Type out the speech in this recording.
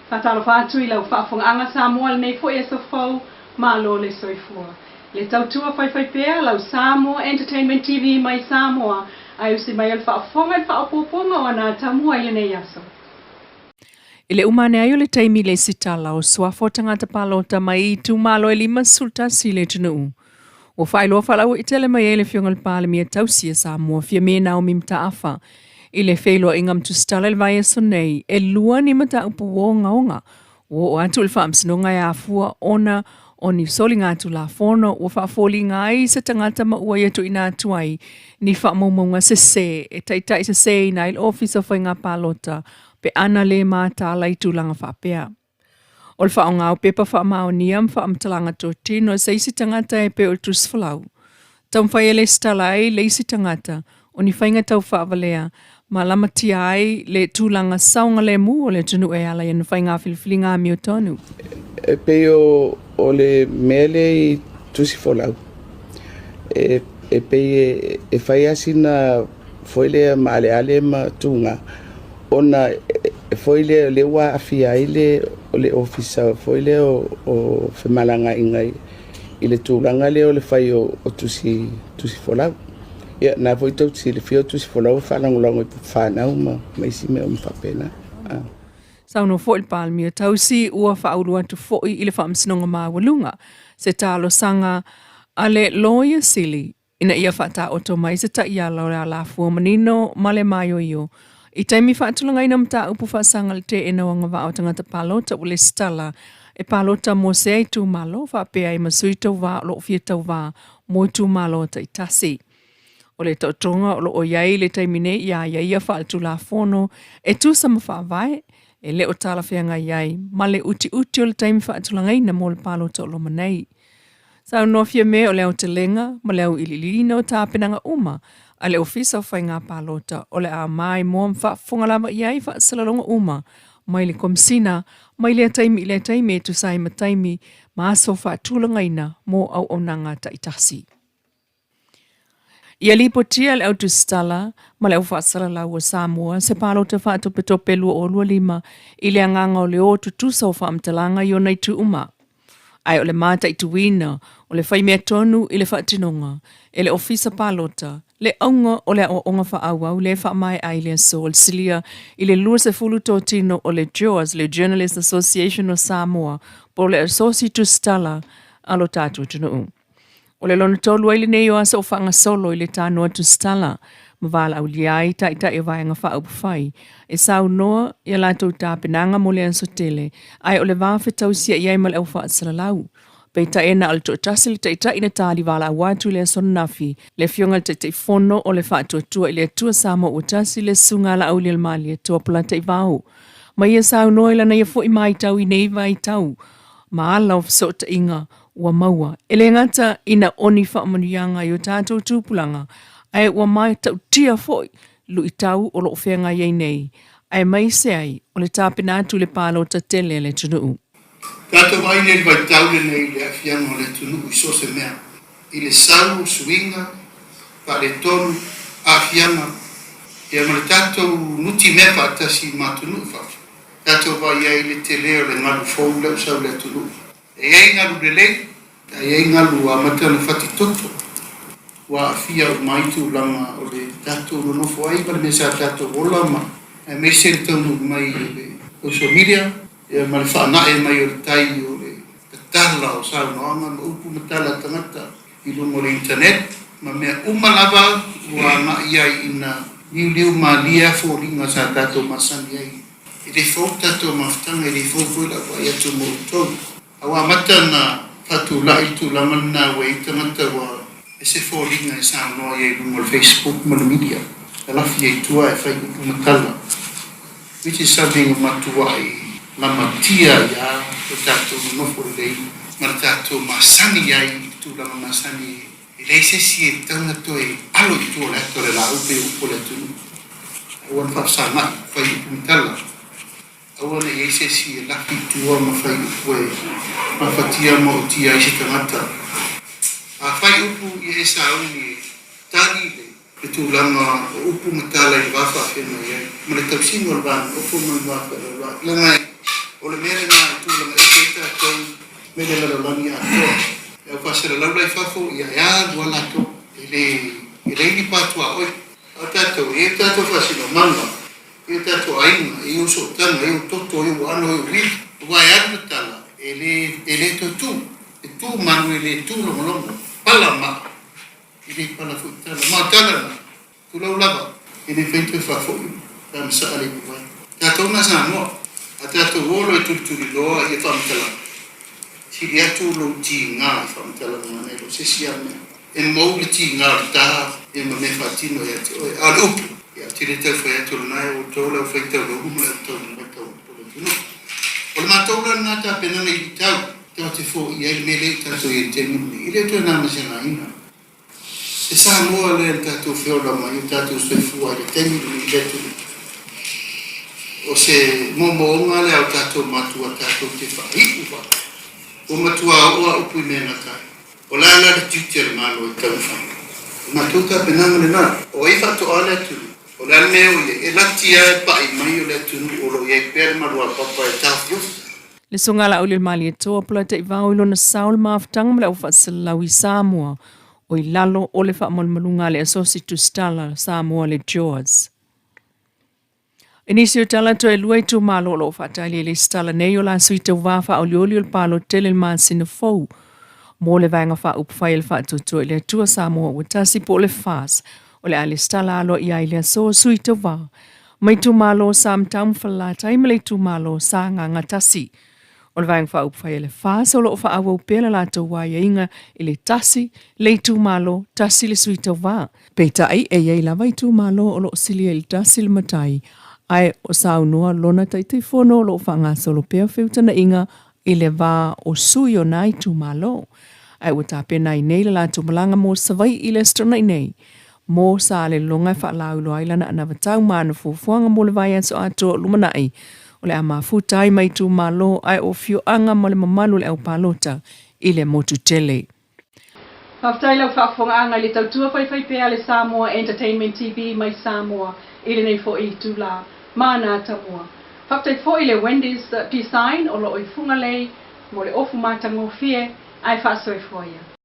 Faatalofa atu i lau faafofogaaga Samoa i lenei foi aso fou, malo le soifua. Le tautua faifaipea lau Samoa Entertainment TV mai Samoa ae usi mai o le faafofoga i le faaopoopoga o ana atamua i lenei aso. I le uma ane ai o le taimi i le isi tala o suafa o tagata palota mai i itumalo e 51 i le atunuu, ua faailoa faalauaitele mai ai le Afioga i le Palemia tausi a Samoa, Fiame Naomi Mataafa, i le feiloaiga ma tusitala i le vaiaso nei, e lua ni mataupu ogaoga ua oo atu i le Faamasinoga e afua ona o ni soligatulafono ua faafoliga ai se tagata ma ua ia tuuina atu ai ni faamaumauga sese e taitaiseseina ai le Ofisa o Faiga Palota pe ana le mataala i tulaga faapea. O le faaaoga o pepa faamaonia ma faamatalaga totino e se isi tagata e pei o le tusifolau. Taumafai e lesitala ai le isi tagata o ni faiga tau faavalea ma lamatia ai le tulaga saogalemu o le atunuu e ala i ana faiga filifiliga amiotonu. E pei o le mea lea i tusifolau, e pei e fai lava sina foi lea maaleale ma tuga ona foi lea o lea ua aafia ai le ofisa foi lea o femalagaaiga i le tulaga lea o le fai o tusi folau. Ia, na foi tou te silafia o tusi folau e faalagolago i fanau ma isi mea uma faapena. Saunoa foi le Palemia tausi ua faaulu atu foi i le Faamasinoga Maualuga se talosaga a le Loia Sili ina ia faataoto mai se taiala o le alafua manino ma le maioio i taimi faatulagaina o mataupu faasaga i le teena o agavaa o tagata palota ua lesitala e palota mo sea itumalo faapea ai ma sui tauvā o lo o fia tauvā mo itumalo taitasi. O le taotoga o lo o i ai i le taimi nei ia aiaia faaletulafono e tusa ma faavae e le o talafeagai ai ma le utiuti o le taimi faatulagaina mo le palota o loma nei. Saunoa Fiame o le aotelega ma le auiliiliina o tapenaga uma a le Ofisa o Faiga Palota o le a maimoa ma faafofoga lava i ai faasalalauga uma mai le Komesina mai lea taimi i lea taimi e tusa ai ma taimi ma aso faatulagaina mo auaunaga taitasi. Ia lipotia e le Au Tusitala ma le Au Faasalalau o Samoa se palota faatopetope 2025 i le agaga o le o tutusa o faamatalaga i ona itu uma. Ae o le mataituina o le faimea tonu i le faatinoga e le Ofisa Palota le auga o le aoaoga faaauau lea e faamaea ai le aso o le silia i le 20 totino o le JAWS, le Journalist Association o Samoa, po o le Asosi Tusitala a lo tatou atunuu. O le lona tolu ai lenei o aso o faagasolo i le tanoa tusitala ma valaaulia ai Taitai o Vaega Faaupufai e saunoa i a latou tapenaga mo le aso tele, ae o le va fetausia'i ai ma le au faasalalau. Peitai e na o le toatasi le Taitai na tali valaau atu i le aso ananafi, le Afioga i le Taitaifono o le Faatuatua i le Atua Samoa Ua Tasi, le Susuga a Laaulialemalietoa Polataivao. Ma ia saunoa i lana ia foi matau i nei vaitau ma ala o fesootaiga ua maua, e le gata ina o ni faamanuiaga i o tatou tupulaga, ae ua matautia foi luitau o lo o feagai ai nei, aemaise ai o le tapena atu i le palota tele a le atunuu. Tatou vaai nei i le vaitau lenei i le aafiaga o le atunuu i so o se mea, i le sau o suiga, faaletonu, aafiaga, ia ma le tatou nutimea faatasi ma atunuu i fafo. Tatou vaai ai i le tele o le galu fou lea ua sau i le atunuu. E i ai galu lelei, ae i ai galu ua amata ona fatitoto, ua aafia uma ai tulaga o le tatou nonofo ai ma le mea sa tatou ola ma aemaise le taunuu mai o le social media ia ma le faanae mai o le tai o le tatala o saunoaga ma upu ma tala a tagata i luga o le internet ma mea uma lava ua agai ai ina liuliu malie foliga sa tatou masani ai. E le fou le tatou mafutaga, e le fou foi lau vaai atu mo outou. A ua amata ona faatulai le tulaga lena ua i ai tagata ua ese foliga e saunoa ai i luga o le Facebook ma le media, lalafi ai i tua e fai upu ma tala, which is something ua matuai lamatia ai lava lo tatou nonofo lelei ma le tatou masani ai i le tulaga masani e leai se isi e tatau ona toe alo i tua o le ata o le laau pei o upu a le atunuu. Aua ne faafesagai, fai upu ma tala. Aua ne i ai se isi e lafi i tua ma fai upu e mafatia ma otia ai se tagata. A fai upu, ia e sauni e tali le tulaga o upu ma tala i le va faafeagai ai ma le tausiga o le va nonofo ma le va fealoaloai. Leaga e. O le mea lena e tulaga ese ai tatou mai le lalolagi atoa. Le au faasalalau la i fafo, ia e alu lava latou, e le, e leai ni pa tuaoi. A o tatou, e i ai le tatou faasinomaga, e i ai o tatou aiga, e i ai ou sootaga, e i ai ou toto, e i ou aano, e i ou uivi. Aua e alu le tala, e le, e le toe tu. E tu manu e le tu logologo. Pala maa, e le pala foi tala. Ma o tala na, Tulou lava, e le mafai ona toe faafoi pe a masaa le ipuvai. Tatou na Samoa, a tatou o loa e tulituliloa ia faamatalaga, sili atu lou tiga i faamatalaga nai lo se isi lava mea. E mou le tiga o le ta ia ma mea faatino ia te oe. A o le upu, ia ou te le tau fai atu o lena e outou le aufai taulaulu ma le au taumaitau o le atunuu. O le matou la lena tapenaga i luitau tatou te foia ai le mea lea ua tatou i ai i le taimi lenei, e le o toe na ma se laina. Se Samoa lea na tatou feola mai o tatou soifua ai i le taimi lenei i le atunuu. O se moomooga lea o tatou matua tatou te faaiu faatasi. Ua matua oo a upu i mea e gata ai. O le a la le tiute a le Malo e taumafai? O matou tapenaga lena. O ai faatoa le atunuu? O le a le mea o i ai? E lati lava e pai mai o le atunuu o lo o i ai pea le maluapapa e taofiofi. Le Susuga Laaulialemalietoa Polataivao i lona sao le mafutaga ma le aufaasalalau i Samoa o i lalo o le faamalumaluga a le Asosi Tusitala Samoa le JAWS. I nisi o tala toe lua itumalo o lo o faatali i le lesitala nei o la sui tauva faaolioli o le palota tele i le masina fou mo le Vaega Faaupufai a le Faatuatua i le Atua Samoa Ua Tasi po o le FAS o le a lesitala aloaia ai le aso sui tauva mai itumalo o Samatau ma Falelatai ma le itumalo o Sagaga 1. O le Vaega Faaupufai a le FAS o lo o faaauau pea le latou aiaiga i le tasi le itumalo, tasi le sui tauva. Peitai, e i ai lava itumalo o lo o silia i le tasi le matai, ae o saunoa lona Taitaifono o lo o faagasolo pea feutagaiga i le va o sui o nā itumalo. Ae ua tapena ai nei le latou malaga mo Savaii i le Aso Toonai nei. Mo Salelologa e faalauiloa ai lana anavatau ma ana fuafuaga mo le vaiaso atoa o lumanai, o le a mafuta ai ma itumalo ae o afioaga ma le mamalu o le au palota i le motu tele. Faafetai i lau faafofogaaga i le tautua faifaipea a le Samoa Entertainment TV mai Samoa i lenei foi itula ma ana tamua. Faafetai foi i le Wendy's Design o lo o i Fugalei mo le ofu matagofie ae faasoifua ia.